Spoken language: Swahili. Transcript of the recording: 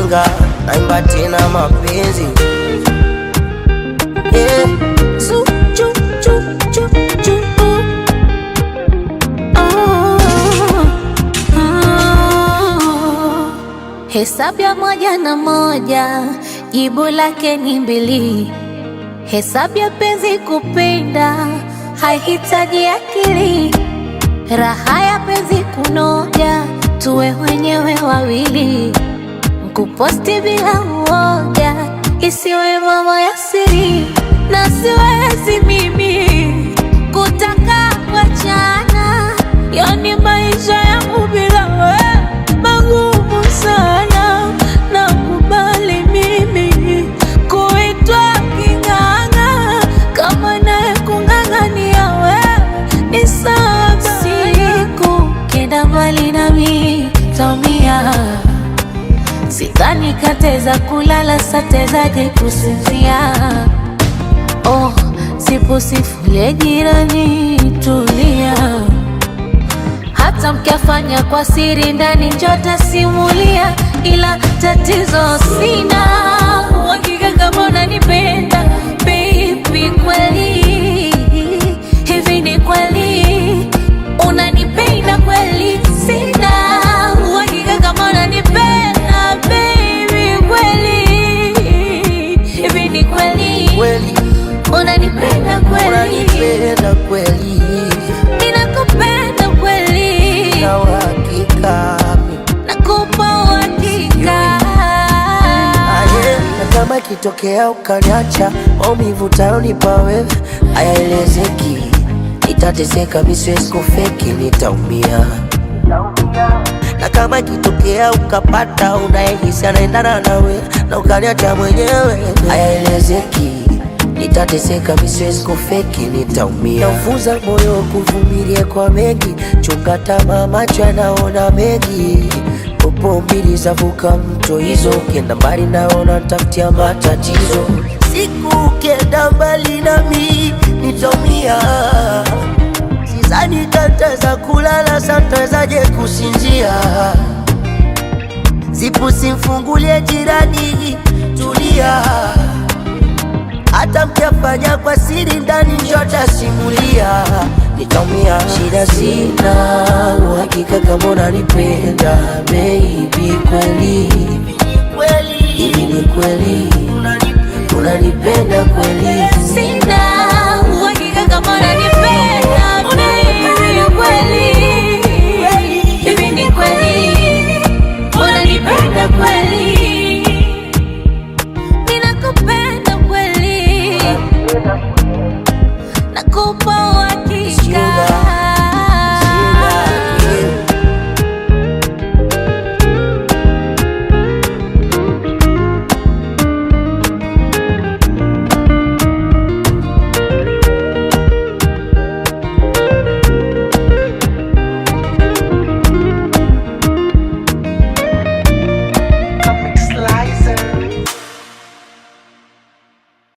Chinga naimba tena mapenzi yeah. Zu, chu, chu, chu, chu, uh. Oh, oh. Hesabu ya moja na moja, jibu lake ni mbili. Hesabu ya penzi kupenda haihitaji akili. Raha ya penzi kunoja, tuwe wenyewe wawili. Kuposti bila uoga, isiwe mambo ya siri, na siwezi mimi kutaka kuachana, yani maisha yangu bila wewe magumu sana. Nakubali mimi kuitwa king'ang'a, kama naye kung'ang'ania wewe ni sawa. Siku kenda mbali nami taumia. Sidhani kateza kulala satezaje kusinzia. Oh, sipusifulie jirani, tulia. Hata mkiafanya kwa siri ndani njota simulia, ila tatizo sina uhakika kama unanipenda baby, kweli hivi ni kweli unanipenda kweli? Sina uhakika kama unanipenda baby, kweli hivi ni kweli Kweli unanipenda kweli? unanipenda kweli, Ninakupenda kweli, na uhakika nakupa uhakika. Aye, na kama ikitokea ukaniacha, maumivu utayonipa wewe hayaelezeki, nitateseka, mi siwezi kufeki, nitaumia. Na kama ikitokea ukapata unayehisi anaendana nawe na ukaniacha mwenyewe, hayaelezeki, nitateseka, mi siwezi kufeki, nitaumia. Naufunza moyo kuvumilia kwa mengi, chunga tamaa, macho yanaona mengi popo mbili zavuka mto hizo, ukienda mbali naona tafutia matatizo. Siku ukienda mbali nami nitaumia, sidhani kataweza kulala, satawezaje kusinzia? Zipu simfungulie jirani, tulia. Hata mkiafanya kwa siri ndani, njota simulia, nitaumia. Shida sina uhakika kama unanipenda baby, kweli hivi ni kweli unanipenda kweli? Sina uhakika kama unanipenda.